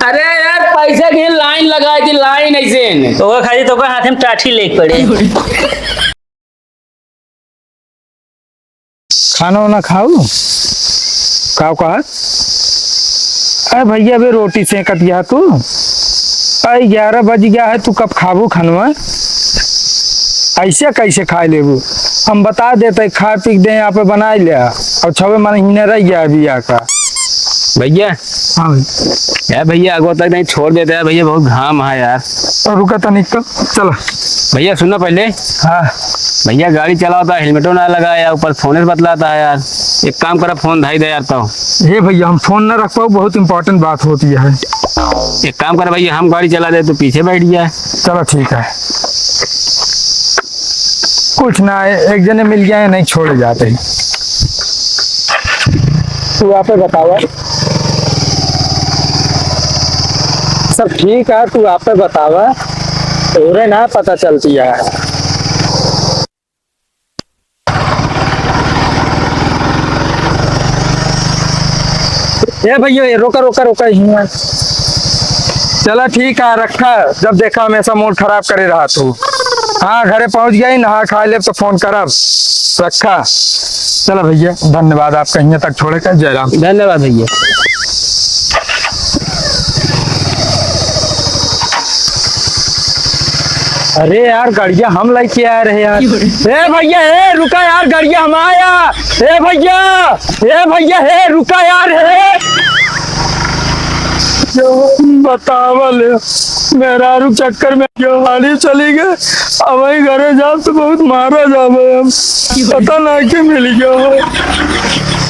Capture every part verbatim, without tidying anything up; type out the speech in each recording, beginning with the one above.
अरे यार, पैसे की लाइन लगाई थी, लाइन ऐसे ने। तो वो खाली तो का हाथ में टाठी लेके पड़े। खाना वाना खाऊ? का कहा? अरे भैया, अबे रोटी सेकत गया तू। अरे ग्यारह बज गया है, तू कब खाबू खनवा? ऐसे कैसे खाए लेबू? हम बता देते, खाए पी के दे यहाँ पे बनाए लिया। और छवे महीने रह गया अभी यहाँ का। भैया। हाँ भाई। यार भैया, अगो तक नहीं छोड़ देते यार भैया, बहुत घाम है यार। और रुका तनिक तो, चला। भैया सुनो पहले। हाँ। भैया गाड़ी चलावता, हेलमेटो ना लगाया, ऊपर फोन से बतलाता है यार। एक काम करा, फोन धाई दे यार तो। हे भैया, हम फोन ना रख पाओ, बहुत इंपॉर्टेंट बात होती है। एक काम करा भैया, हम गाड़ी चला दे, तू पीछे बैठ गया। चलो ठीक है। कुछ ना, एक जने मिल गया है, नहीं छोड़े जाते। तू आपे बतावा। सब ठीक है, तू आपे बतावा। तोरे ना पता चलती है। ए भैया, ए, रोका, रोका, रोका, हियाँ। चला ठीक है, रखा। जब देखा हमेशा मूड खराब करे रहा तू। हाँ, घरे पहुँच गई, नहा खा लेब तो फोन करब। रखा। चला भैया, धन्यवाद आपका, हियाँ तक छोड़े का। जय राम। धन्यवाद भैया। अरे यार, गड़िया हम लेके आए रहे यार। ए भैया, ए रुका यार, गड़िया हम आया। ए भैया, ए भैया, ए रुका यार, ए। बतावल, मेहरारू चक्कर में गाड़ी चली गई, अब वही घरे जाब तो बहुत मारा जाबे हम। पता ना के मिल गया हो।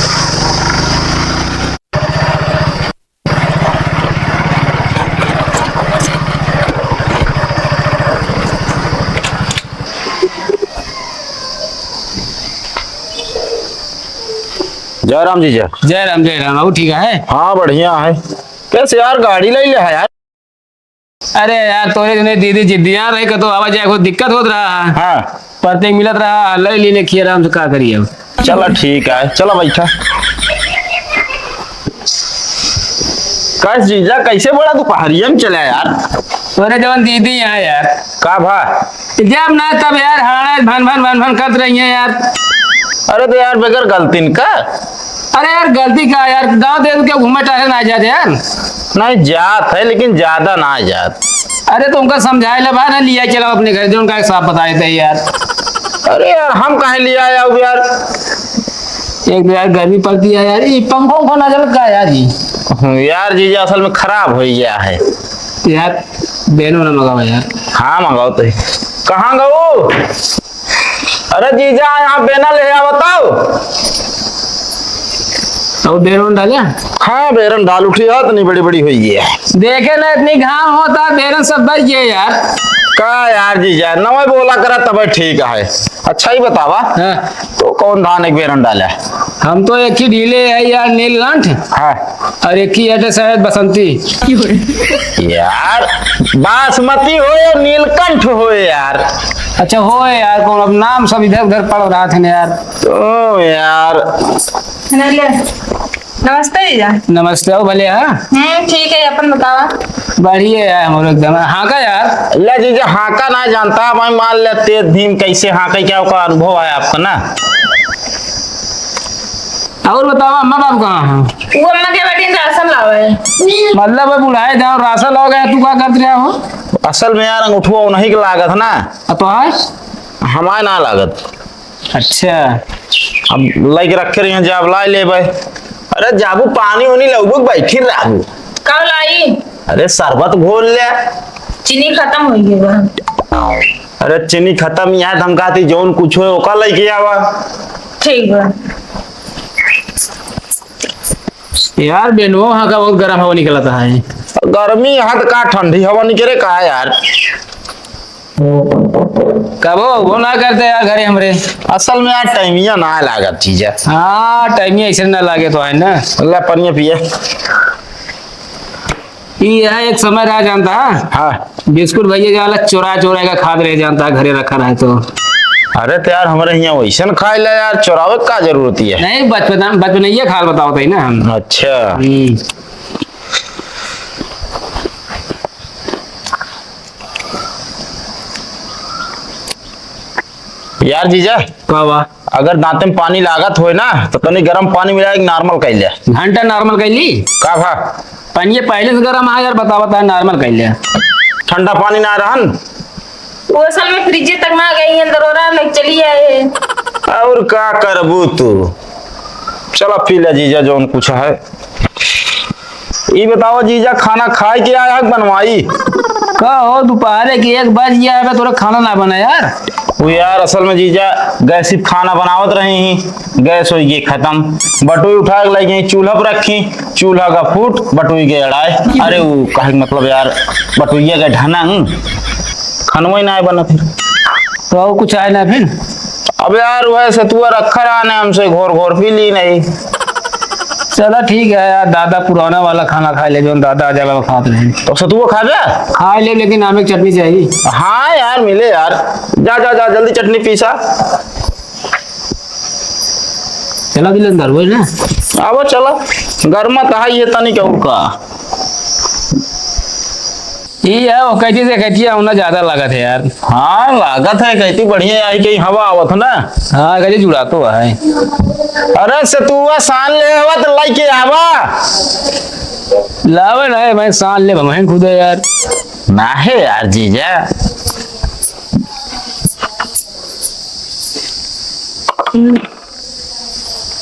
जय राम जीजा। जय राम, जय राम। और ठीक है? हाँ, बढ़िया है। कैसे यार, गाड़ी ले ले है यार? अरे यार, तोरे जने दीदी जिद्दियाँ रहे, कतो आवा जाए को दिक्कत होत रहा। हाँ। परते मिलत रहा, ले लीने खी आराम से, का करी अब। चला ठीक है, चला बैठा। कस जीजा, कैसे बड़ा दोपहरिया में चला यार? तोरे जवन दीदी यहाँ यार। का भा? जब ना तब यार, हाड़ा भन भन भन भन करत रही है यार। अरे तो यार, बगैर गलती न का? अरे यार, गलती का यार, गाँव देश के घूमे टहरे ना जाते यार। नहीं, जात है, लेकिन ज्यादा ना जात। अरे तो उनका समझाए ले बा ना, लिया चला अपने घर, जो उनका साफ बताए थे यार। अरे यार, हम काहे लिया आया हूँ यार? एक तो यार गर्मी पड़ती है यार, ये पंखा उंखा ना चलत का यार जी? हम्म, यार जीजा असल में खराब हो गया है। तो यार बेनो ना मंगावा यार। हाँ मंगाओ तो। कहाँ गऊ? अरे जीजा, यहाँ बेना ले आओ बताओ। अब बेरन डाले? हाँ, बेरन डाल उठी है, इतनी बड़ी बड़ी हुई है। देखे ना, इतनी घाम होता, बेरन सब बच गए यार। का यार जीजा, नवे बोला करा तब ठीक है। अच्छा ही बतावा, हाँ। तो कौन धान एक बेरन डाला है? हम तो एक ही ढीले है यार, नीलकंठ। हाँ। और एक ही अटे शायद बसंती। यार, बासमती हो या नीलकंठ हो यार। अच्छा हो यार, कौन अब नाम सब इधर उधर पड़ रहा थे ना यार। तो यार। नमस्ते जीजा। नमस्ते हो भले, हाँ? हम्म, ठीक है, अपन बतावा। बढ़िया है हमरो एकदम। हाँका यार। ले जीजा, हाँका ना जानता, मैं मान ले तेज भीम कैसे हाँके, क्या ओका अनुभव है आपका ना? और बतावा, अम्मा बाप कहाँ हैं? वो अम्मा के बेटी राशन लावे। मतलब, अब बुढ़ाए जाओ, राशन लाओ गया, तू का करत रहा हो? असल में यार, अंगूठवा उन्हीं के लागत है ना। आ, तो है? हमारे ना लागत। अच्छा। अब लाइक रखे रही हैं, जाब ला लेबे। अरे जाबू, पानी उनी लेबू, बैठी रहबू। का लाई? अरे शरबत घोल ले। चीनी खत्म हो गई बा। अरे चीनी खत्म यहाँ, हम कहती जौन कुछ हो ओका लेके आवा। ठीक बा। यार बेनुआ, वहाँ का बहुत गर्म हवा निकलता है। गर्मी यहाँ तो का, ठंडी हवा निकले का यार? कबो वो ना करते यार घरे हमरे। असल में यार टाइमिया ना लागत चीज है। हाँ, टाइमिया ऐसे ना लागे तो है ना। ला पनिया पिए। ई है एक समय रह जानता। हाँ। बिस्कुट भैया जाला चोरा चोरा का खाद रह जानता, घरे रखा रहे तो। अरे तो यार हमरे यहाँ वैसन खाए ला यार, चोरावे का जरूरत है? नहीं, बचपन, बचपनैया खाल बताओ तई ना हम। अच्छा। हम्म। यार जीजा, का बा? अगर दांते में पानी लागत होए ना, तो तनी गरम पानी मिला के normal कर ले। घंटा normal कर ली? का भा? पानी ये पहले से गरम है यार, बता, बता, normal कर ले। ठंडा पानी ना रहन? वो असल में फ्रिज तक ना गई है, दरोरा में चली आए। और का करबू तू? चला पी ले जीजा, जौन कुछ है। ई बताओ जीजा, खाना खाए के आया है कि बनवाई? का हो, दोपहरे के एक बज गया है, तोरा खाना ना बना यार? वो यार, असल में जीजा, गैस पे खाना बनावत रही ही, गैस होई गई खत्म, बटुई उठा के लाई गई, चूल्हा पर रखी, चूल्हा का फूट, बटुई के अड़ाए। अरे वो कहे के मतलब यार, बटुइया का ढनंग, खनवा ही ना बना फिर। तो और कुछ आए ना फिर? अब यार, वह सतुआ रखा रहा ने हमसे, घोर घोर पी ली नहीं। चला ठीक है यार, दादा पुराना वाला खाना खा ले, जो दादा जला खात रहे। तो सतुआ खा जा। खा ले, लेकिन आमे की चटनी चाहिए। हाँ यार, मिले यार। जा, जा, जा, जल्दी चटनी पीसा। चला दिल अंदर, वही ना। अब चला। गर्मा तो है ये तनी के और का। ई है, वो कैंची से कैंची होना ज्यादा लागत है यार। हाँ, लागत है, कैंची बढ़िया आई, कहीं हवा आवत हो ना। हाँ, कैंची जुड़ा तो है। अरे, सतुआ सान ले हवा तो लेके आवा। लावे ना है, मैं सान ले, मैं खुद है यार। ना है यार जीजा।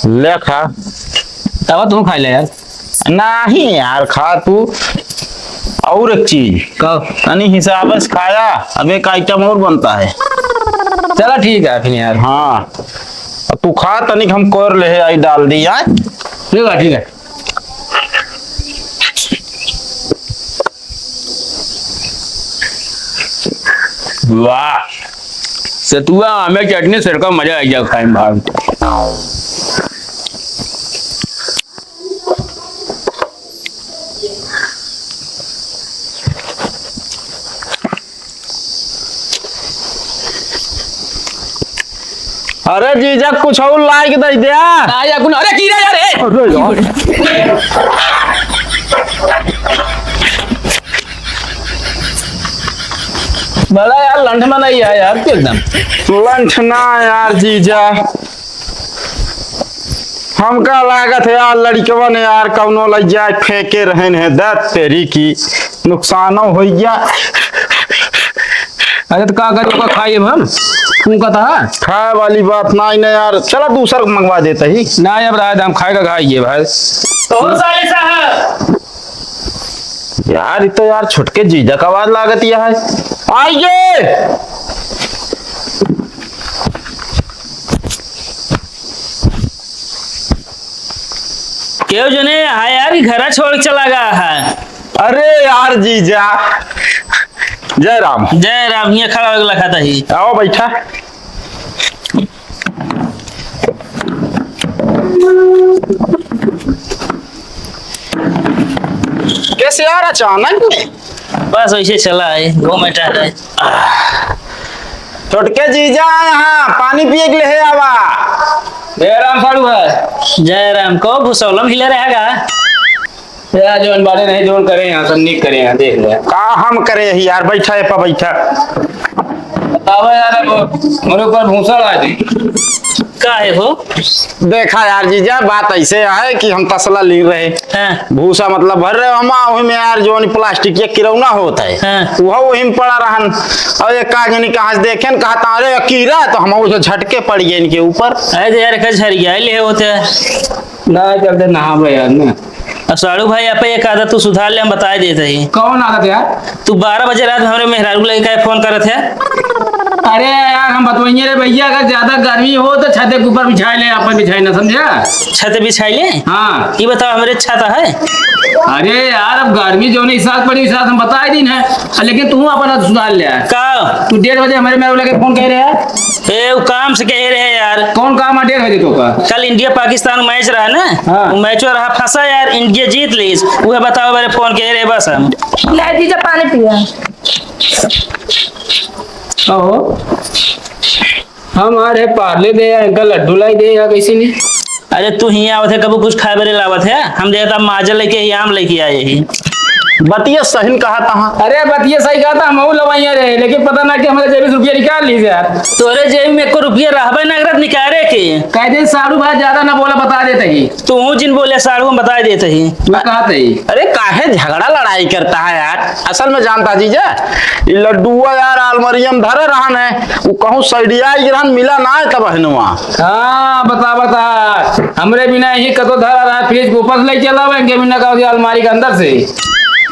ले खा। तब तू खा ले यार। नाही यार, खा तू। और एक चीज। का? तनी हिसाब से खाया, अब एक item और बनता है। चला ठीक है फिर यार। हाँ, अब तू खा, तनिक हम कोर ले आई डाल दी यार। ठीक है, ठीक है। वाह, सतुआ आमे चटनी से का मजा आ गया खाए में भाई। अरे जीजा, कुछ और लाइक दे दे। ना या कुन-, अरे की रे यार, ए! अरे यार। बड़ा यार लंठ में नहीं है यार, तू एकदम। लंठ ना यार जीजा, हमका लागत है यार, लड़कवन यार कौनो लइ जाए फेंके रहन है, दत तेरी की नुकसानो होइ गया। अरे तो का करी, ओका खाई अब हम? तू कहता है? खाए वाली बात ना ही ना यार, चला दूसर मंगवा देता ही। ना अब रहा, हम खाए का खाइए भाई। तो साले साहब। यार, ये तो यार छोटके जीजा का आवाज लागत यह है। आइए। केहू जने है यार, कि घरा छोड़ के चला गया है। अरे यार जीजा, जय राम। जय राम, हियाँ खड़ा होके लखा था ही। आओ बैठा। कैसे यार अचानक? बस वैसे चला है, घूम बैठा है। छोटके जीजा यहाँ पानी पिए के लिए आवा। जय राम साढ़ू भाई। जय राम। को भुसौलम हिले रहेगा? यार, जौन बाटे नहीं, जौन करे यहाँ, सब नीक करे यहाँ, देख ले। का हम करे ही यार, बैठा है पा बैठा। बतावा यार, अब हमरे ऊपर भूसा आ जी। का है हो? देखा यार जीजा, बात ऐसे है कि हम तसला ली रहे। हाँ। भूसा मतलब भर रहे हम, वही में यार जौन प्लास्टिक के किरौना होत है, हाँ। वह वही में पड़ा रहन। और एक का जनी कहाँ से देखे न, कहा, "तारे कीड़ा," तो हम उसे झटके पड़ गए इनके ऊपर। अरे तो यार, एक झरिया ले होते हैं। ना, चलते नहावे यार ना। अब साड़ू भाई, आप एक आदत तू सुधार ले, हम बताए देते ही। कौन आदत यार? तू बारह बजे रात में हमरे मेहरारू लगे काहे फोन करत है? अरे यार, हम बतवइये रे भैया, अगर ज्यादा गर्मी हो तो छते के ऊपर बिछाए ले, अपन बिछाए ना, समझा? छते बिछाए ले? हाँ। ये बताओ, हमरे छत है? अरे यार, अब गर्मी जौने हिसाब पड़ी, हिसाब हम बताए दिन है, लेकिन तू अपन आदत सुधार ले यार। का? तू डेढ़ बजे हमरे मेहरारू लगे फोन कह रहे यार। ए, वो काम से कह रहे हैं यार। कौन काम है डेढ़ बजे तो का? कल इंडिया पाकिस्तान मैच रहा ना, हाँ। वो मैचवा रहा फंसा यार, इंडिया जीत लीस। वह बताओ, मेरे फोन कह रहे बस हम। ले जीजा पानी पिया। कहो, हम आ रहे पार्ले दे या इनका लड्डू लाई दे या कैसे नहीं? अरे तू हियाँ आवत है, कबू कुछ खाए बरे लावत है? हम देखता माजा लेके ही, आम लेके आए ही। बतिया सही न कहा तहा। अरे, बतिया सही कहा था, हमहू लवैया रहे, लेकिन पता ना कि हमारे जेबी से रुपया निकाल लीजिए यार। तोरे जेब में एको रुपया रहबे ना करत निकाले के। कह दे, साढ़ू भाई, ज्यादा ना बोला, बता देते ही। तू जिन बोले, साढ़ू, हम बता देते ही। मैं कहा थे। अरे, काहे झगड़ा लड़ाई करता है यार? असल में जानता जीजा, ये लड्डुआ यार, आलमरिया में धरे रहन है, वो कहूँ सड़िया गिरहन मिला ना है तब हनुआ। हाँ, बता, बता, हमरे बिना यही कतो धरा रहा, फ्रिज के ऊपर से ले चला, इनके बिना का अलमारी के अंदर से।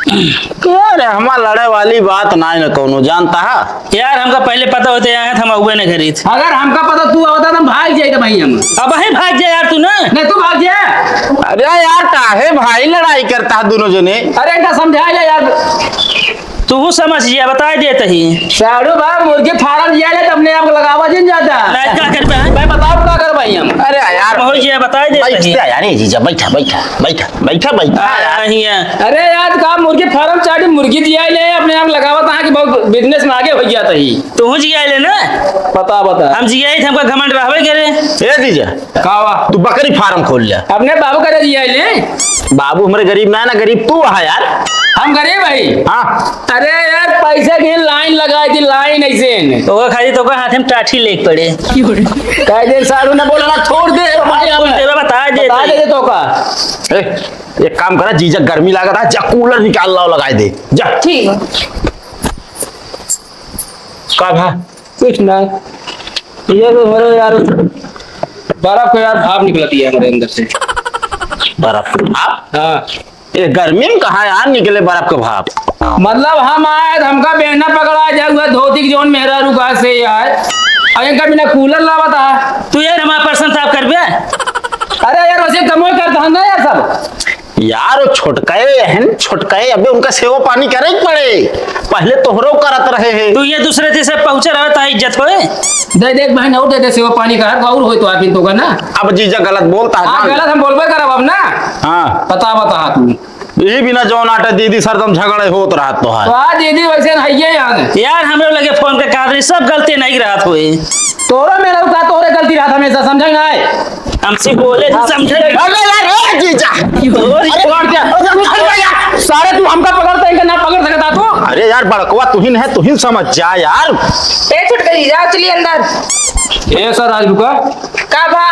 अरे, हमार लड़े वाली बात ना है न कौनो, जानता है? यार, हमका पहले पता होते यहाँ, हम अउबे न करीत। अगर हमका पता तू आवता, तो हम भाग जाइत भाई हम। अब ही भाग जा यार, तू ना। नहीं, तू भाग जा। अरे यार, काहे भाई लड़ाई करता है दोनों जने? अरे, इनका समझा ले यार। तू समझ जिया, बताई देत ही। साढ़ू बा, मुर्गी फार्म जिया ले, तब अपने आप लगावा जिन जाता। नहीं, का करबे? मैं बताओ, का करबे हम? अरे यार, हो जिया, बताई देत बैठ ही। जा यार, ए जीजा, बैठा, बैठा, बैठा, बैठा, बैठा आ, यार। नहीं है। अरे यार, का मुर्गी फार्म चाटी मुर्गी जिया ले, अपने आप लगावा, तहाँ कि बहुत बिजनेस में आगे हो जाता ही। तू जिया ले ना। बता, बता। हम जिया ही, हमका घमंड रहबे करे। ए जीजा, का हुआ? तू बकरी फार्म खोल ले। अपने बाबू का दे दिया ले। बाबू हमरे गरीब ना, ना गरीब तू है यार। हम गरीब है? हाँ। अरे यार, पैसे की लाइन लगाई थी, लाइन ऐसे ने। तो वो खाली तो का हाथ में टाठी लेके पड़े। कह दे साढ़ू ना बोला ना, छोड़ दे भाई, हम तेरा बता दे बता भाई। दे तो का। ए, एक काम करा जीजा, गर्मी लागत है, जा कूलर निकाल लाओ, लगाई दे, जा। ठीक। का भा? कुछ ना, ये तो हमारे यार बर्फ के यार भाप निकलती है हमारे अंदर से। बर्फ के भाप? हाँ। ये गर्मी में कहाँ यार निकले बर्फ के भाप? मतलब हम आए तो हमका बेहना पकड़ा जाए, हुआ धोती के जौन मेहरारू का से आए, और इनका बिना कूलर लावत है। तू यार हमारा प्रश्न साफ कर बे। अरे यार, वैसे कमो करता है ना यार सब। यार, वो छोटकाए हैं, छोटकाए, अबे उनका सेवा पानी करे के पड़े। पहले तोहरो करत रहे हैं। तू ये दूसरे तीसरे पहुँचे रहे, तो इज्जत होए। दे दे एक बहन और दे दे, सेवा पानी का हर और होए तो आदमी तो का ना। अब जीजा गलत बोलता है, हाँ, जान। गलत हम बोलबे करब अब ना। हाँ। बता, बता तू। यही बिना जौन आटे दीदी सरदम झगड़े होत रहत तो है। तो हाँ दीदी, वैसे न हइये यार। यार, हमरे लगे फोन के कहा रही, सब गलती नहीं रहत होए। तोरा मेरा का तोरे गलती रहत हमेशा, समझे ना है? हमसे बोले तो समझे। अरे यार, ए जीजा। अरे, अरे, अरे, अरे, अरे यार, सारे तू हमका पकड़ता है, इनका ना पकड़ सकता तू। अरे यार, बड़कवा तुहिन है, तुहिन समझ जा यार। ए छोटका जीजा, चलिए अंदर। ए सर, आज रुका। का भा?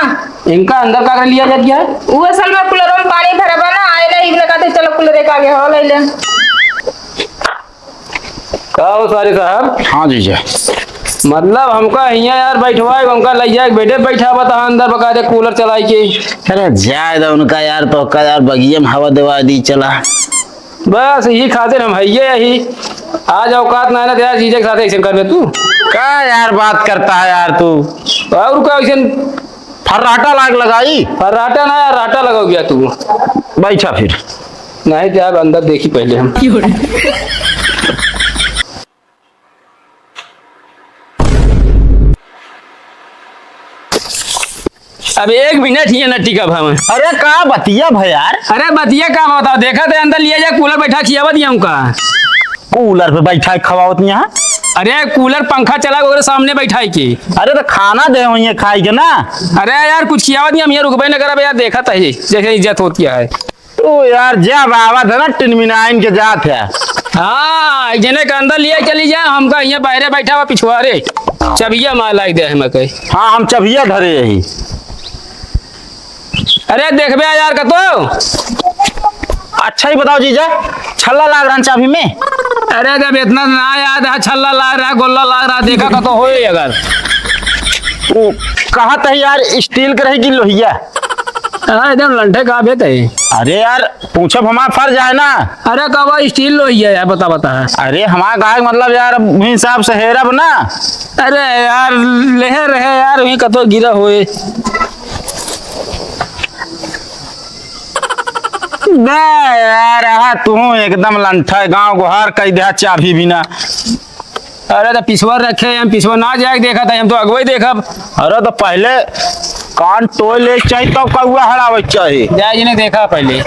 इनका अंदर का कर लिया जा गया है? वो असल में कूलर में पानी भरा बा ना, आए ना, इबने कहते चलो कूलर एक आगे हो ले ले। का हो सारे साहब? हाँ जीजा। मतलब हमका हियाँ यार बैठवाए, हमका लइ जाए, बेटे बैठा बता अंदर बकायदे कूलर चलाई के। अरे जाए दे उनका यार, तो का यार बगिया में हवा देवा दी चला। बस यही खातिर हम हइये यही। आज औकात ना ना तेरा जीजा के साथ ऐसे करबे तू। का यार बात करता है यार तू? और का ऐसे फर्राटा लाग लगाई। फर्राटा ना यार, राटा लगाओ गया तू। बैठा फिर। नहीं तो अब अंदर देखी पहले हम। अब एक मिनट ही न टिका भाव। अरे का बतिया भा यार? अरे बतिया का बताओ, देखा थे अंदर लिया जाए, कूलर बैठा खियावा दिया हमका। कूलर पे बैठा खवावत यहाँ। अरे कूलर पंखा चला ओकरे सामने बैठा के। अरे तो खाना दे वहीं खाई के ना। अरे यार कुछ खियावा दिया, हम यहाँ रुकबे न करब यार, देखा थे जैसे इज्जत होती है। तू यार जब आवत है ना टिनमिनाइन के जात है। हाँ, जने के अंदर लिए चली जा, हमका यहाँ बाहरे बैठा हुआ पिछुआरे। चबिया मार लाई दे हमके। हाँ, हम चबिया धरे यही। अरे देखबे यार कतो। अच्छा ही बताओ जीजा, छल्ला लाग रहा चाबी में? अरे जब इतना ना याद है, छल्ला लाग रहा, गोल्ला लाग रहा, देखा कतो होए अगर। वो कहा था यार, स्टील के रही कि लोहिया? हाँ, एकदम लंठे का भेद है। अरे यार, पूछब हमार फर्ज है ना। अरे, कबा स्टील लोहिया यार, बता, बता। अरे, हमार गाय के मतलब यार, अब हिसाब से हेरब ना। अरे यार, लेहे रहे यार, वहीं कतो गिरा होए। बे यार, आहा, तू एकदम लंठा है, गाँव गुहार कई देहा चाभी बिना। अरे तो पिछुआ रखे, हम पिछुआ ना जाए देखा था, हम तो अगुवाई देखब। अरे तो पहले कान टोए ले चाहिए तब कौआ हड़ावे चाहिए। जाए जी ने देखा पहले।